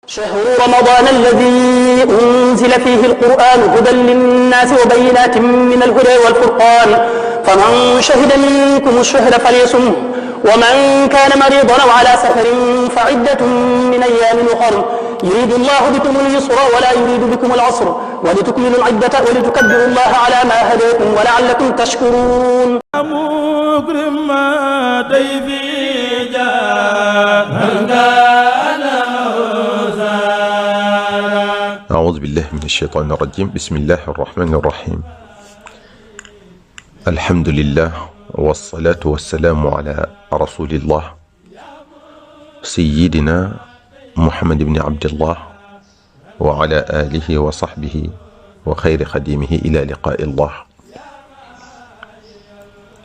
شهر رمضان الذي أنزل فيه القرآن هدى للناس وبينات من الهدى والفرقان فمن شهد منكم الشهر فليصمه ومن كان مريضا أو على سفر فعدة من أيام أخر يريد الله بكم اليسر ولا يريد بكم العسر ولتكملوا العدة ولتكبروا الله على ما هداكم ولعلكم تشكرون. أعوذ بالله من الشيطان الرجيم. بسم الله الرحمن الرحيم. الحمد لله والصلاة والسلام على رسول الله سيدنا محمد بن عبد الله وعلى آله وصحبه وخير خديمه إلى لقاء الله.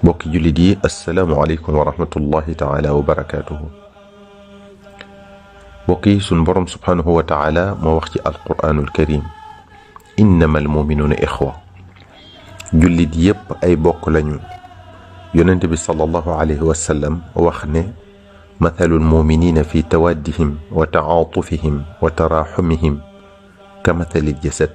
بوك جلدي السلام عليكم ورحمة الله تعالى وبركاته. بوكي سنبرم سبحانه وتعالى ما وقت القرآن الكريم إنما المؤمنون إخوة. جلد يب أي بوك لنيو ينتبه صلى الله عليه وسلم وخنه مثل المؤمنين في توادهم وتعاطفهم وتراحمهم كمثل الجسد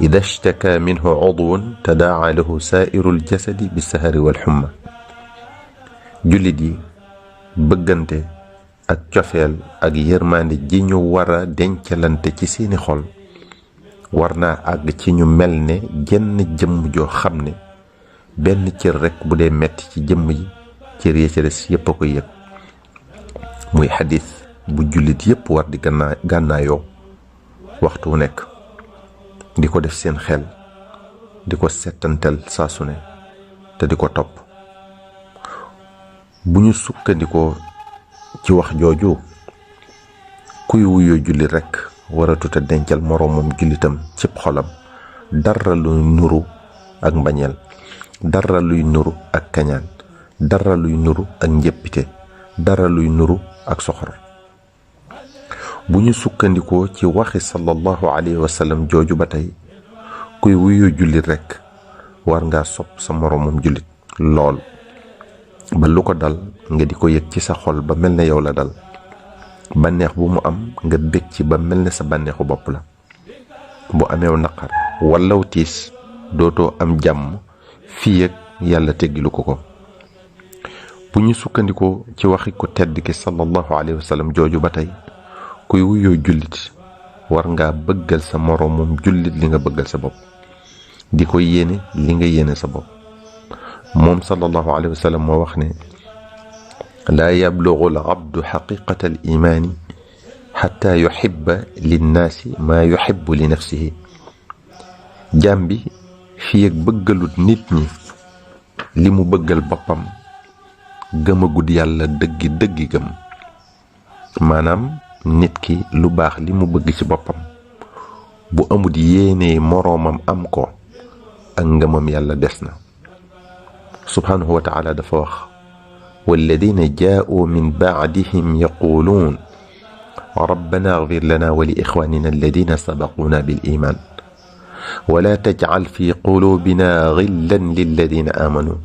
إذا اشتكى منه عضو تداعى له سائر الجسد بالسهر والحمى. جلدي بغنته ak ciofel ak yermande ji ñu wara dencalante ci seeni xol warna ag ci ñu melne genn jëm jo xamne benn cër rek bu dee metti ci jëm yi cër ya ci des yépp ko yëg muy hadith bu jullit yépp war di gànnaayoo waxtu wu nekk di ko def seen xel di ko settantel saa su ne te di ko topp. bu ñu sukkandikoo ci wax jooju kuy wuyoo julli rek waratuta dencal moroomam jullitam cib xolam dara luy nuru ak mbañeel, dara luy nuru ak kañaan, dara luy nuru ak njëppite, dara luy nuru ak soxor. bu ñu sukkandikoo ci waxi sallallahu alayhi wa sallam jooju ba tey kuy wuyoo julli rek war ngaa sopp sa moroomam jullit lool ba lu ko dal nga di ko yëg ci sa xol ba mel ne yow la dal, bànneex bu mu am nga bég ci ba mel ne sa bànneexu bopp la. bu ameew naqar wallaw tiis dootoo am jàmm fii ak yàlla teggilu ko ko. bu ñu sukkandikoo ci waxi ku tedd ki sallallahu alayhi wa sallam jooju ba tey kuy wuyoo jullit war ngaa bëggal sa moroomum jullit li nga bëggal sa bopp, di ko yéene li nga yéene sa bopp. moom sallallahu alayhi wa sallam moo wax ne laa yablughu al abdu xaqiqata al imaani xatta yuxibba linnaasi maa yuxibbu li nafsihi. jaam bi fii ak bëggalut nit ñi li mu bëggal boppam gëmagut yàlla dëggi dëggi gëm. maanaam nit ki lu baax li mu bëgg ci boppam bu amut yéene moroomam am ko ak ngëmam yàlla des na. subhanahu wa ta'ala dafa wax walladina jaa'u min ba'dihim yaquluun rabbana ighfir lana wa li ikhwanina alladina sabaquna bil iman ولا تجعل في قلوبنا غلا للذين آمنوا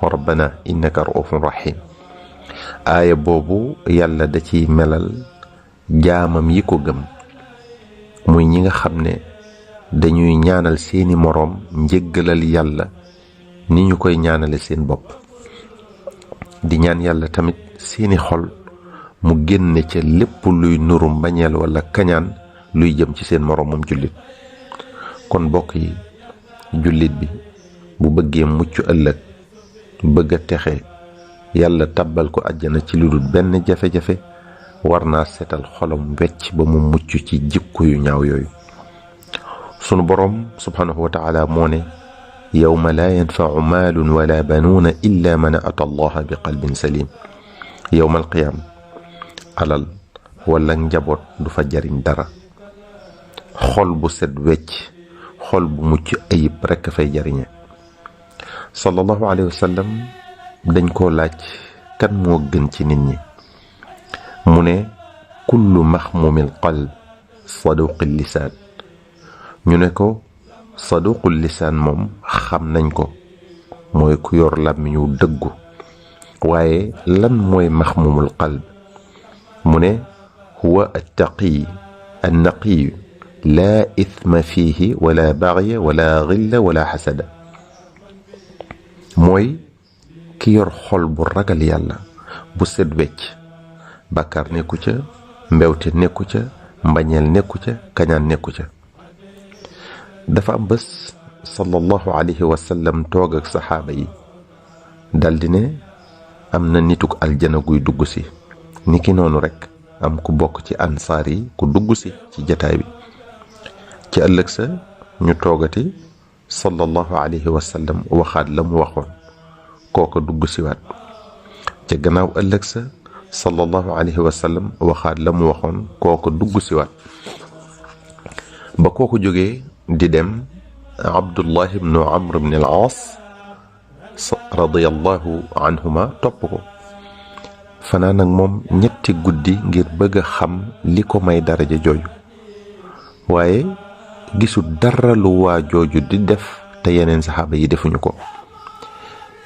ربنا إنك رؤوف رحيم. aaya boobu yàlla da ci melal jaamam yi ko gëm muy ñi nga xam ne dañuy ñaanal seeni moroom njéggalal yàlla ni ñu koy ñaanale seen bopp, di ñaan yàlla tamit seeni xol mu génne ca lépp luy nuru mbañeel wala kañaan luy jëm ci seen moroomam jullit. kon bokk yi, jullit bi bu bëggee mucc ëllëg bëgg a texe yàlla tabbal ko àjjana ci lu dul benn jafe-jafe war naa seetal xolam wecc ba mu mucc ci jikko yu ñaaw yooyu. sunu boroom subhanahu wa ta'ala moo ne yawma laa yanfa'u maalun wala banuuna illa man ata allaha bi qalbin salim. yawmal qiyaam alal wala njaboot du fa jariñ dara, xol bu set wecc, xol bu mucc ayib rekk fay jariñe. sallallahu alayhi wa sallam dañ koo laaj kan moo gën ci nit ñi, mu ne kullu maxmumil qalb saduqil lisaan. ñu ne ko saduqul lisaan moom xam nañ ko mooy ku yor làmmiñu dëggu, waaye lan mooy maxmumul qalb? mu ne huwa attaqi annaqiyu laa ithma fiihi wala bagya wala xilla wala xasada. mooy ki yor xol bu ragal yàlla bu set wecc, bàkkaar nekku ca, mbewte nekku ca, mbañeel nekku ca, kañaan nekku ca. dafa am bés sallallahu alayhi wa sallam toog ak saxaaba yi daldi ne am na nituk aljana guy dugg si. niki noonu rekk am ku bokk ci ansaar yi ku dugg si ci jataay bi. ci ëllëg sa ñu toogati sallallahu alayhi wa sallam waxaat la mu waxoon, kooka dugg siwaat. ca gannaaw ëllëg sa sallallahu alayhi wa sallam waxaat la mu waxoon, kooka dugg siwaat. ba kooku jógee di dem, Abdullah ibnu Amr ibn al-Aas radiyallahu anhuma topp ko, fanaan ak moom ñetti guddi ngir bëgg a xam li ko may daraja jooju, waaye gisul dara lu waa jooju di def te yeneen saxaaba yi defuñu ko.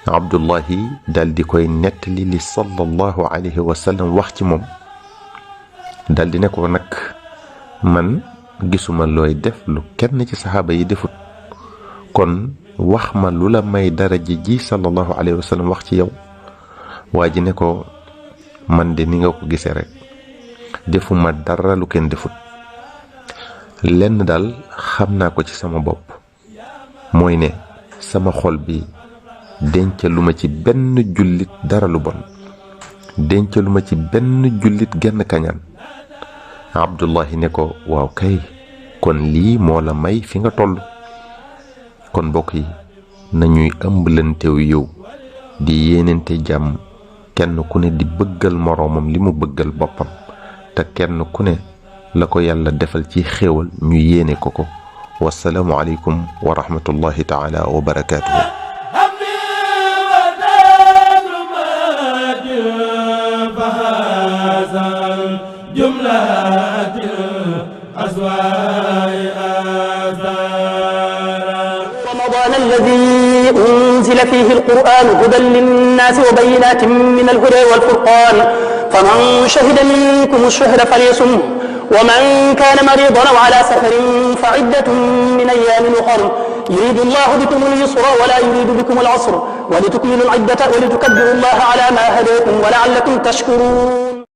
Abdullahi dal di koy nettali li sallallahu alayhi wa sallam wax ci moom, dal di ne ko nag man gisuma looy def lu kenn ci saxaaba yi defut, kon wax ma lu la may daraja ji sallallahu alayhi wa sallam wax ci yow. waa ji ne ko man de ni nga ko gisee rek, defuma dara lu kenn defut. lenn daal xam naa ko ci sama bopp, mooy ne sama xol bi dencaluma ci benn jullit dara lu bon, dencaluma ci benn jullit genn kañaan. Abdullahi ne ko waaw kay, kon lii moo la may fi nga toll. kon mbokk yi nañuy ëmbalantew yow di yéenente jàmm, kenn ku ne di bëggal moroomam li mu bëggal boppam, te kenn ku ne la ko yàlla defal ci xéewal ñu yéene ko ko. wassalaamu aleykum wa rahmatullahi taala wa barakaatuhu. رمضان الذي أنزل فيه القرآن هدى للناس وبينات من الهدى والفرقان فمن شهد منكم الشهر فليصمه ومن كان مريضا أو على سفر فعدة من أيام أخر يريد الله بكم اليسر ولا يريد بكم العسر ولتكملوا العدة ولتكبروا الله على ما هداكم ولعلكم تشكرون.